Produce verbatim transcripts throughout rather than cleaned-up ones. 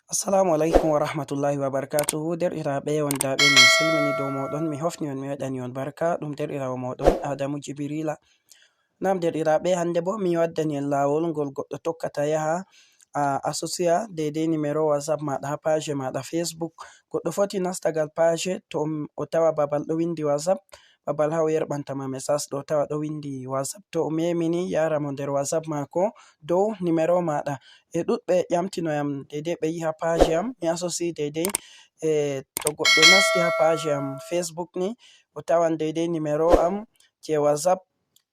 Assalamu alaikum wa rahmatullahi wa barakatuhu. Derɗiraaɓe, on daaɓe, min silmini dow mooɗon, mi hofni on, mi waɗani on barka. Ɗum derɗiraawo mooɗon Adamu Jibirila. Naam, derɗiraaɓe, hannde boo mi waddani en laawol ngol goɗɗo tokkata yaha, a, associer deydey numéro WhatsApp maaɗa haa page maaɗa Facebook. Goɗɗo foti nastagal page to o, o tawa babal ɗo winndi WhatsApp, babal haa o yerɓanta ma message ɗo tawa ɗo winndi WhatsApp. To o memi ni, yahra mo nder WhatsApp maako dow numéro maaɗa. E ɗuuɗɓe ƴamtino yam deydey ɓe yiha page am, mi associer deydey. E to goɗɗo nasti haa page am Facebook ni, o tawan deydey numéro am je WhatsApp,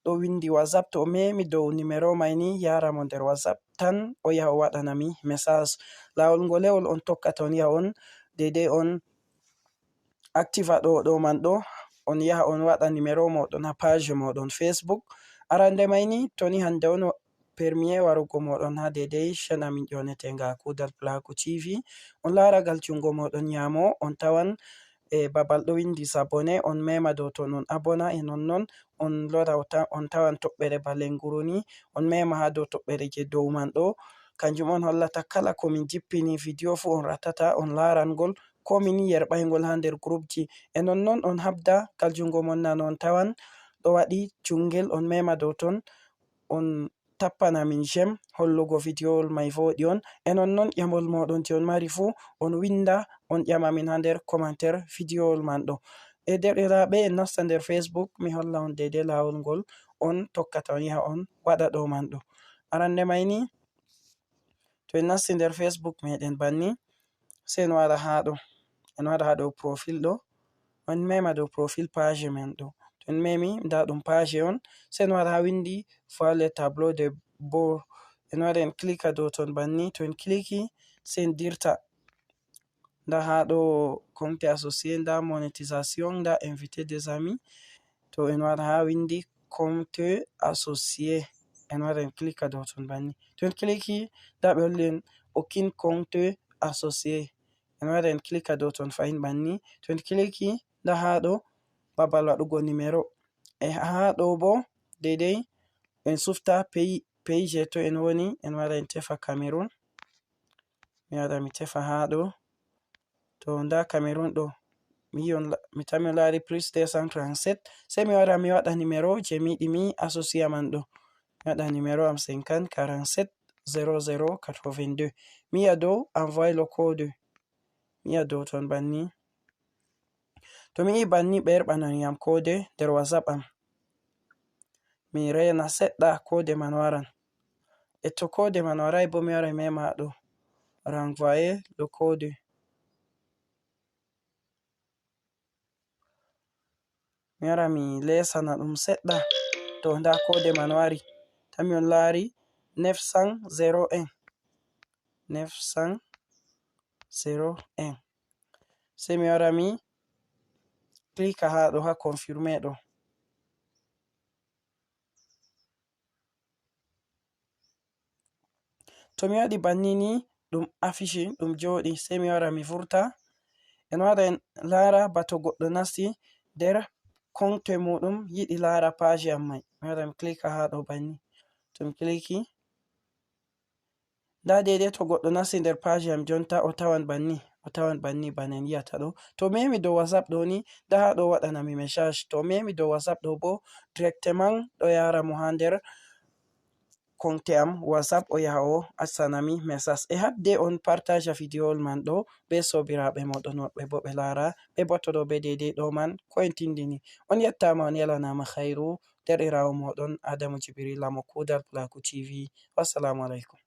ɗo winndi WhatsApp. To o memi dow numéro may ni, yahra mo nder WhatsApp tan, o yaha o waɗana mi message. Laawol ngolewol on tokkata, on yaha on deydey on activa ɗo, ɗo man ɗo, on yaha on waɗa numéro mooɗon haa page mooɗon Facebook. Arande may ni, to ni hannde on wa-, premier warugo mooɗon haa deydey chaîne amin ƴooneteenga Kuudal Pulaaku T V, on laara gal junngo mooɗon nyaamo, on tawan e babal ɗo winndi s'abonner, on mema dow ton, on abona, e nonnon on lora, o ta-, on tawan toɓɓere ba lennguru ni, on mema haa dow toɓɓere je dow man ɗo. Kanjum on hollata kala ko min jippini video fuu on ratata, on laaran ngol, ko min yerɓay ngol haa nder groupji. E nonnon on habda gal junngo mon nano, on tawan ɗo waɗi junngel, on mema dow ton, on tappana min j'aime, hollugo videowol may vooɗi on. E nonnon ƴamol mooɗon je on mari fuu, on winnda, on ƴama min haa nder commentaire videowol man ɗo. E derɗiraaɓe, en nasta nder Facebook, mi holla on deydey laawol ngol on tokkata, on yaha on waɗa ɗo man ɗo. Arande may ni, to en nasti nder Facebook meɗen banni, sey en wara haa ɗo. En wara haa dow profil ɗo. On mema dow profil page men ɗo. To en memi, ndaa ɗum page on. Sey en wara haa winndi voir le tableau de bord. En wara en klika dow ton banni. To en kliki, sey en dirta. Ndaa haa ɗo compte associé, ndaa monétisation, ndaa invité des amis. To en wara haa winndi compte associé. En wara en klika dow ton banni. To en kliki, ndaa ɓe holli en aucun compte associé. En wara en klika dow ton fahin banni. To en kliki, ndaa haa ɗo babal waɗugo numéro. E haa ɗo boo, deydey en sufta pays, pays je to en woni, en wara en tefa Cameroun. Mi wara mi tefa haa ɗo. To ndaa Cameroun ɗo. Mi yi on la-, mi tami on laari plus deux cent trente-sept. Sey mi wara mi waɗa numéro je mi yiɗi mi associer man ɗo. Mi waɗa numéro am cinquante quarante-sept zéro zéro quatre-vingt-deux. Mi yi'a dow envoyer le code. Mi yi'a dow ton banni. To mi yi'i banni, ɓe yerɓanan yam code nder WhatsApp am. Mi reena seɗɗa, code man waran. E to code man waray boo, mi wara mi mema ɗo. Renvoyer le code. Mi wara mi leesana ɗum seɗɗa. To ndaa code man wari. Tami on laari neuf cent zéro un. Neuf cent zéro un. Sey mi wara mi klika haa ɗo, haa confirmer ɗo. To mi waɗi banni ni, ɗum affiche, ɗum jooɗi, sey mi wara mi vurta. En wara en laara ba to goɗɗo nasti nder compte muuɗum, yiɗi laara page am may. Mi wara mi klika haa ɗo banni. To mi kliki, ndaa deydey to goɗɗo nasti nder page am jonta, o tawan banni, o tawan banni bana en yi'ata ɗo. To memi dow WhatsApp ɗo ni, ndaa haa ɗo waɗana mi message. To memi dow WhatsApp ɗo boo, directement ɗo yahra mo haa nder compte am WhatsApp, o yaha o accana mi message. E haɓde on partage videowol man ɗo bee soobiraaɓe mooɗon woɗɓe boo ɓe laara, ɓe bottodo bee deydey ɗo man ko en tindini. On yettaama, on yalanaama khayru. Derɗiraawo mooɗon Adamu Jibrila mo Kuudal Pulaaku T V. Wassalamu alaikum.